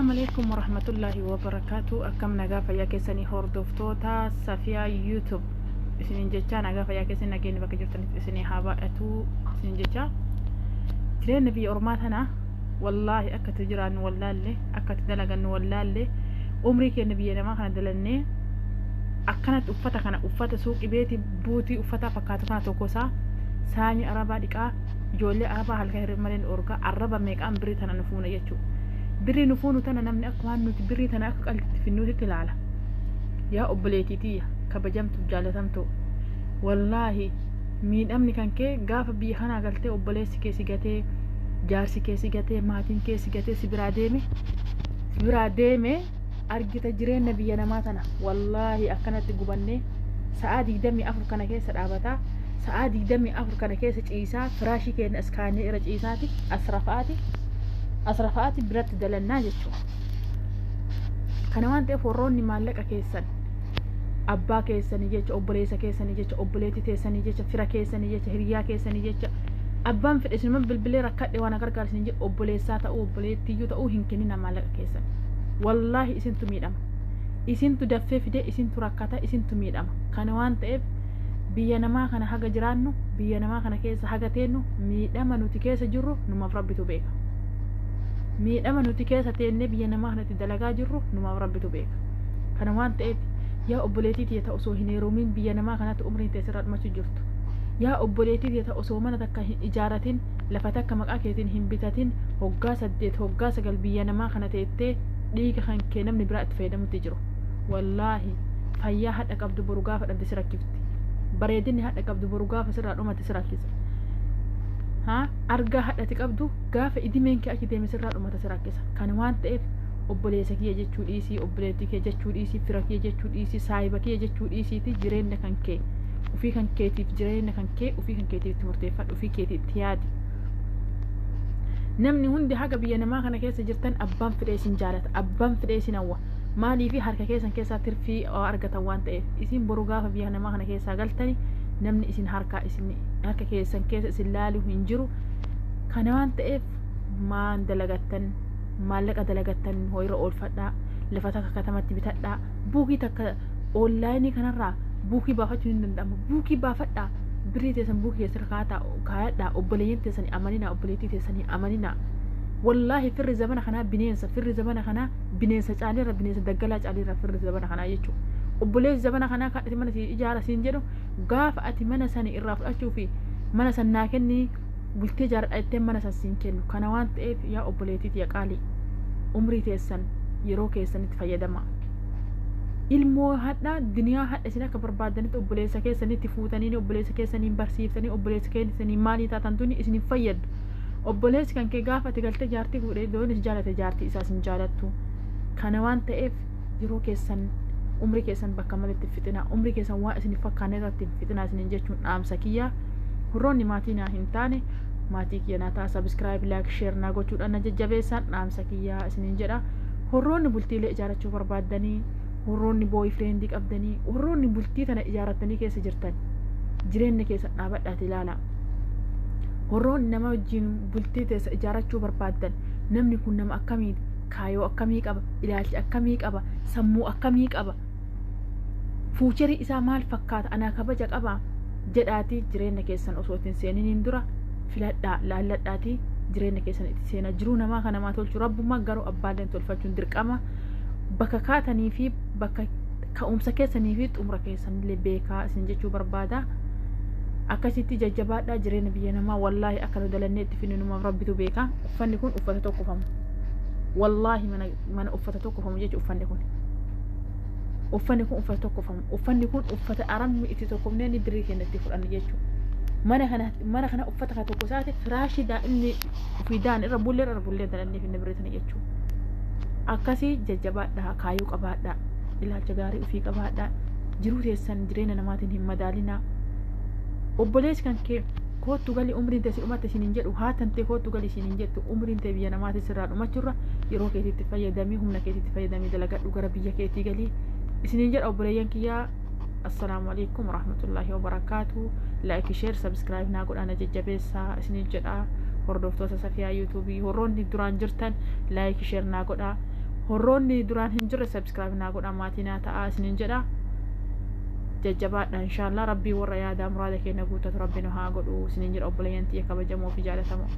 Assalaamu alaikum warahmatullaahi wabarakaatu. Akkam nagaa fayyaa keessanii, hordoftoota Safiyaa YouTube isiniin jecha? Nagaa fayyaa keessanii, nageenyi bakka jirtanitti isinii haa baay'atu isiniin jecha. Jireenya biyya ormaa tana wallaahi akka itti jiraannu wallaalle, akka itti dalagannu wallaalle. Umrii keenya biyya namaa kana dalannee akkanatti uffata kana, uffata suuqii beetii buutii uffataa fakkaatu kana tokkosaa saanyii arabaa dhiqaa, ijoollee arabaa halkan hirriba malee nu orgaa, arraba meeqaan birrii tana nu fuuna jechuudha. Birrii nu fuunu tana namni akka waan nuti birrii tana akka qalditti finnuutitti ilaala. Yaa obboleettii tiyya kabajamtu, jaalatamtu, wallaahi miidhamni kan kee gaafa biyya kanaa galtee obboleessi kee si gatee, jaarsi kee si gatee, maatiin kee si gatee si biraa deeme, si biraa deeme argita. Jireenya biyya namaa tana wallaahi akkanatti gubannee sa'aa 24 kana keessa dhaabataa, sa'aa 24 kana keessa ciisaa, firaashii keenya as kaanyee irra ciisaati, as rafa'aati, as rafa'aati biratti dalannaa jechuudha. Kana waan ta'eef, warroonni maallaqa keessan abbaa keessanii jecha, obboleessa keessanii jecha, obboleettii teessanii jecha, fira keessanii jecha, hiriyaa keessanii jecha, abbaan fedhe isinuma bilbilee rakkadhe waan gargaar isin jedhu, obboleessaa ta'uu obboleettiyyuu ta'uu, hin kennina maallaqa keessan. Wallaahi isintu miidhama. Isintu daffee fidee, isintu rakkata, isintu miidhama. Kana waan ta'eef, biyya namaa kana haga jiraannu, biyya namaa kana keessa haga teennu, miidhama nuti keessa jirru numaaf Rabbitu beeka. Miidhama nuti keessa teennee biyya namaa kanatti dalagaa jirru numaaf Rabbitu beeka. Kana waan ta'eef, yaa obboleettii tiyya osoo hin heerumin biyya namaa kanatti umriin tee sirraa dhumachuu jirtu. Yaa obboleettii tiyya osoo mana takka hin ijaaratin, lafa takka maqaa keetiin hin bitatin, hoggaa 8 hoggaa 9 biyya namaa kana teettee dhiiga kan kee namni biraa itti fayyadamutti jiru. Wallaahi fayyaa hadha qabdu boru gaafa dhabde si rakkifti. Bareedinni hadha qabdu boru gaafa sirraa dhumate si rakkisa. Haa argaa hadhati qabdu gaafa idimeen kee achi deeme sirraa dhumata si rakkisa. Kana waan ta'eef, obboleessa kiyya jechuu dhiisii, obboleettii kee jechuu dhiisii, fira kiyya jechuu dhiisii, saahiba kiyya jechuu dhiisiiti, jireenya kan kee ofii kan keetiif, jireenya kan kee ofii kan keetiif itti murteeffadhu, ofii keetii itti yaadi. Namni hundi haga biyya namaa kana keessa jirtan abbaan fedhee isin jaalata, abbaan fedhee isin hawwa. Maaliifi? Harka keessan keessaa tirfii argatan waan ta'eef. Isin boru gaafa biyya namaa kana keessaa galtani namni isin harkaa isin harka keessan keessa isin laaluu hin jiru. Kana waan ta'eef, maan dalagattan, maallaqa dalagattan hoyirra oolfadhaa, lafa takka katamatti bitadhaa, buukii takka online kanarraa buukii baafachuun hin danda'amu, buukii baafadhaa, birrii teessan buukii keessa kaayadhaa. Obboleeyyan teessanii amaninaa, obboleettii teessanii amaninaa. Wallaahi firri zamana kanaa bineensa, firri zamana kanaa bineensa caaleerra, bineensa daggalaa caaleerra firri zamana kanaa jechuudha. Obboleessi zamana kanaa kan ati mana si ijaara siin jedhu, gaafa ati mana sani irraa fudhachuu fi mana san naa kennii bultee jaaradha jettee mana san siin kennu. Kana waan ta'eef, yaa obboleettii tiyya qaalii, umrii teessan yeroo keessanitti fayyadama. Ilmoo hadha duniyaa hadha isin akka barbaadanitti obboleessa keessanitti fuutanii, obboleessa keessaniin barsiiftanii, obboleessa keessanii maalii taatan tuni isin hin fayyaddu. Obboleessi kan kee gaafa ati galtee jaartii fuudhee doon jaalate jaartii isaa isin jaalattu. Kana waan ta'eef, yeroo keessan, umrii keessan bakka malitti fixinaa, umrii keessan waan isin fakkaanne irratti fixinaa isiniin jechuun dhaamsa kiyya. Warroonni maatii naa hin taane maatii kiyya naa ta'a, subscribe, like, share naa gochuudhaan na jajjabeessaan dhaamsa kiyya isiniin jedha. Warroonni bultiilee ijaarrachuu barbaaddanii, warroonni boyfriend qabdanii, warroonni bultii tana ijaarrattanii keessa jirtan, jireenya keessa dhaabadhaati ilaala. Warroonni nama wajjin bultii teessa ijaarrachuu barbaaddan, namni kun nama akkamiiti, kaayoo akkamii qaba, ilaalcha akkamii qaba, sammuu akkamii qaba, future isaa maal fakkaata, anaa kabaja qaba jedhaatii jireenya keessan osoo ittiin seeniniin dura filadhaa, laalladhaatii jireenya keessan itti seenaa. Jiruu namaa kan namaa tolchu Rabbummaa, garuu abbaalleen tolfachuun dirqama. Bakka kaatanii fi bakka ka'umsa keessanii fi xumura keessanillee beekaa isin jechuu barbaada. Akkasitti jajjabaadhaa. Jireenya biyya namaa wallaahi akka nu dalannee itti finnu numaaf Rabbitu beeka. Uffanni kun uffata tokkofamu, wallaahi mana mana uffata tokkofamu jechuudha. Uffanni kun uffata tokkofamu, uffanni kun uffata aramni itti tokkofnee ni birrii keenya itti fudhannu jechuudha. Mana kana uffata kana tokko isaati firaashii daa'imni ofii da'an irra bullee dalannee finne birrii tana jechuudha. Akkasii jajjabaadhaa, kaayuu qabaadhaa, ilaalcha gaarii ofii qabaadhaa, jiruu teessan jireenya namaatiin hin madaalinaa. Obboleessi kan kee koottu gali, umriin tee si dhumatte isin hin jedhu, haa tantee koottu gali isin hin jettu. Umriin tee biyya namaatiin sirraa dhumachurra yeroo keetiitti fayyadamii, humna keetiitti fayyadamii dalagadhu, gara biyya keetii galii isiniin jedha. Obboleeyyan kiyyaa, assalaamu alaikum warahmatullaahi wabarakaatu. Like, share, subscribe naa godhaa, na jajjabeessaa isiniin jedha. Hordoftoota Safiyaa YouTube, warroonni duraan jirtan like, share naa godhaa. Horroonni duraan hin jirre subscribe naa godha, maatii naa ta'a isiniin jedha. Jajjabaadha, inshaallah. Rabbii warra yaadaa muraada keenya guuttatu rabbi nu haa godhu isiniin jedha, obboleeyyan tiyya kabajamoo fi jaalatamoo.